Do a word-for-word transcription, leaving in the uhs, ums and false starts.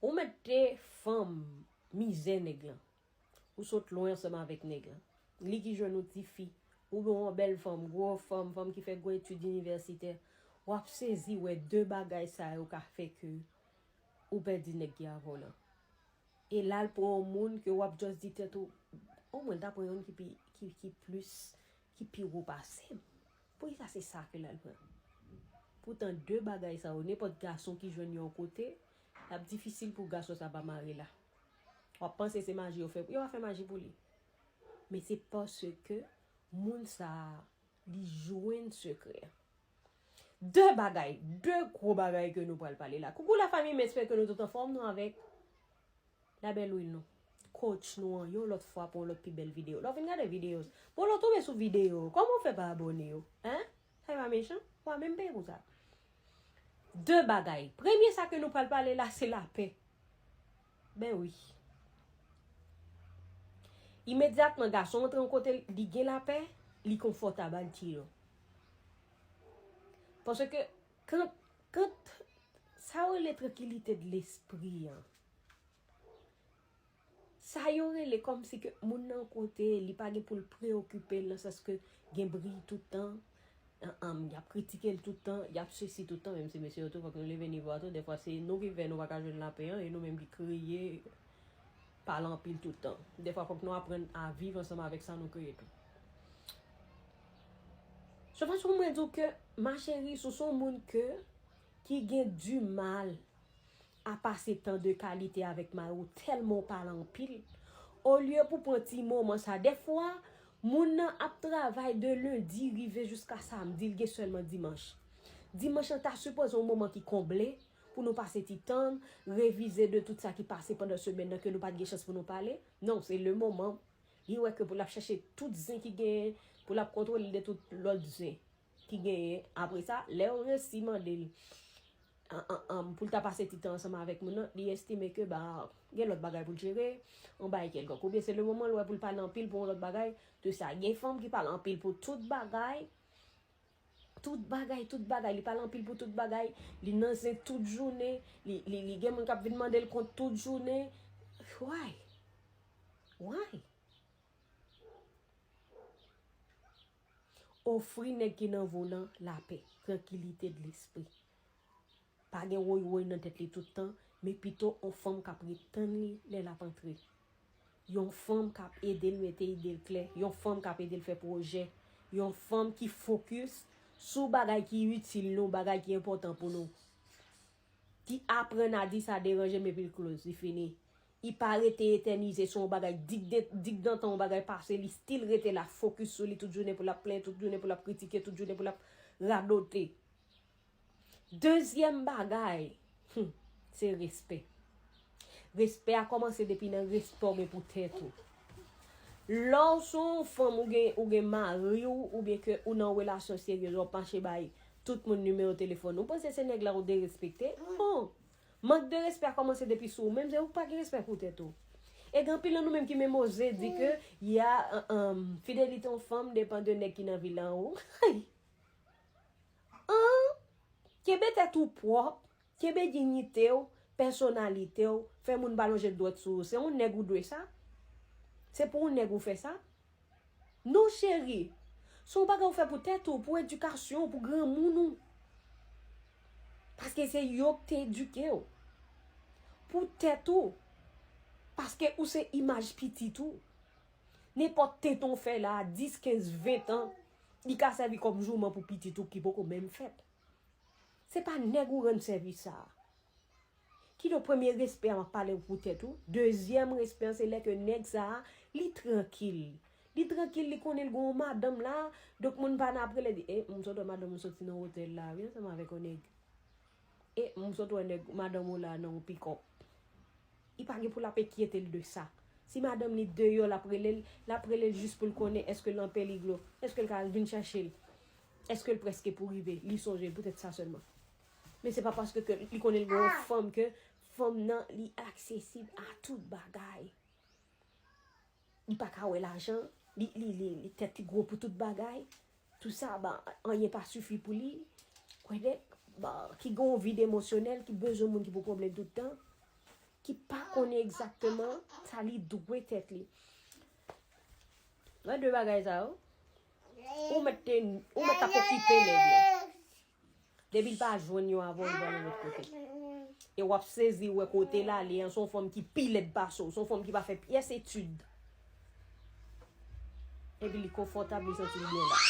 Ou mete fanm mizè nèg lan. Ou sot lwen ansanm avèk nèg lan. Li ki jwenn ou tifi. Ou gen yon bèl fanm, gwo fanm, fanm ki fè gwo etid inivèsitè. W ap sezi wè de bagay sa yo ka fè ke ou pèdi nèg ki avè w lan. E la l pran yon moun ke w ap just di tèt ou, omwen l ta pran youn ki pi, ki, ki plis, ki pi wo pase m. Poukisa se sa ke l al pran? Poutan de bagay sa yo, nenpòt gason ki jwenn yon kote, l ap difisil pou gason sa pa mare la. W ap panse se maji yo fè pou, yo pa fè maji pou li. Men se paske moun sa a, li jwenn sekrè. De bagay, de gwo bagay ke nou pral pale la. Koukou la fanmi, m espere ke nou tout anfòm, nou avèk la bèl Lwil nou. Coach nou an, yon lòt fwa pou yon lòt pi bèl videyo. Lè w fin gade videyo, bon, lè w tonbe sou videyo, kòman w fè pa abòne yo? Hein? Sa yo pa mechan? Ou pa menm peye pou sa. De bagay. Premye sa ke nou pral pale la, se lapè. Ben wi. Imedyatman, gason antre yon kote, li gen lapè, li konfòtab al tire w. Paske, kan, kan, sa yo rele trankilite de lespri an. Sa yo rele kòmsi ke moun nan kote, li pa gen pou l preokipe l nan sans ke gen bri toutan, an, an, y ap kritike l toutan, y ap sesi toutan, menm si mesye yo tou, fòk nou leve nivo a tou, dèfwa se nou ki fè nou pa ka jwenn lapè an, e nou menm ki kreye pale anpil toutan. Dèfwa fòk nou aprann a viv ansanm avèk sa nou kreye tou. Se fason mwen di w ke, ma chérie, si w se yon moun ke, ki gen di mal a pase tan de kalite avèk mari w tèlman w pale anpil. Olye pou pran ti moman sa, dèfwa, moun nan ap travay de lendi rive jiska samdi, l gen sèlman dimanch. Dimanch lan ta sipoze yon moman ki konble pou nou pase ti tan, revize de tout sa ki pase pandan semèn nan ke nou pa t gen chans pou nou pale. Non, se le moman. Li wè ke pou l ap chèche tout zen ki genyen, pou l ap kontwole de tout lòt zen ki genyen. Apre sa, lè yo resi mande l, an, an, an, pou l ta pase ti tan ansanm avèk moun nan, li estime ke, ba, gen lòt bagay pou l jere, yon bagay kèlkonk. Oubyen se le moman l wè pou l pale anpil pou yon lòt bagay de sa. Gen fanm ki pale anpil pou tout bagay, tout bagay, tout bagay. Li pale anpil pou tout bagay. Li nan zen tout jounen. Li, li, li gen moun k ap vin mande l kont tout jounen. Why? Why? Ofri nèg ki nan vo lan lapè, trankilite de lespri. Pa gen woy woy nan tèt li tout tan, men pito on fanm k ap ret tann li lè l ap antre. Yon fanm k ap ede l mete ide l klè, yon fanm k ap ede l fè pwojè, yon fanm ki fokis sou bagay ki itil nou, bagay ki enpòtan pou nou. Ki aprann a di sa deranje m epi l close, li fini. Li pa rete etènize sou yon bagay, dik de, dik dantan yon bagay pase, li still rete la, fokis sou li tout jounen pou l ap plenyen, tout jounen pou l ap kritike, tout jounen pou l ap radote. Dezyèm bagay, hmm, se respè. Respè a kòmanse depi nan respè w gen pou tèt ou. Lè w se yon fanm, ou gen, ou gen mari w, oubyen ke ou nan yon relasyon seryez, w ap mache bay tout moun nimewo telefòn ou, panse se nèg la ou derespekte? Non. Mank de respè a kòmanse depi sou ou menm, se ou k pa gen respè pou tèt ou. E gen anpil nan nou menm ki menm oze di ke, ya, an, an, fidelite yon fanm depann de nèg ki nan vil la anwo. An, kenbe tèt ou pwòp, kenbe diyite w, pèsonalite w, fè moun pa lonje dwèt sou ou. Se yon nèg ou dwe sa? Se pou yon nèg ou fè sa? Non, cheri. Se yon bagay ou fè pou tèt ou, pou edikasyon ou, pou granmoun ou. Paske se yo k te edike w. Pou tèt ou. Paske ou se imaj pitit ou. Nenpòt tenten w fè la, dis, kenz, ven tan, li ka sèvi kòm jouman pou pitit ou ki poko menm fèt. Se pa nèg ou rann sèvis sa a. Kidonk, premye respè a, m ap pale pou tèt ou. Dezyèm respè an, se lè ke nèg sa a, li trankil. Li trankil, li konnen l gen yon madanm la, donk moun pa nan ap rele di, "E, m sot wè madanm ou soti nan otèl la, wi, ansanm avèk yon nèg. E, m sot wè nèg, madanm ou la nan yon pikòp." Li pa gen pou l ap enkyete l de sa. Si madanm li deyò, l ap rele l, l ap rele l jis pou l konnen èske l an peligro, èske l ka vin chèche l, èske l prèske pou rive, li sonje l, poutèt sa sèlman. Men se pa paske ke li konnen l gen yon fanm ke fanm nan, li aksesib a tout bagay. Li pa ka wè lajan, li, li, li, li tèt li gwo pou tout bagay. Tout sa, ba, anyen pa sifi pou li. Kwè nèg, ba, ki gen yon vid emosyonèl, ki bezwen moun ki pou konble l tout tan. ki pa konnen egzakteman sa li dwe tèt li. Nan de bagay sa yo, ou mèt te, ou mèt ap okipe nèg lan. Depi l pa jwenn yon avè w, li pral yon lòt kote. E w ap sezi wè kote l ale an, se yon fanm ki pi lèd pase w, se yon fanm ki pa fè pyès etid. Epi li konfòtab, li santi l byen la.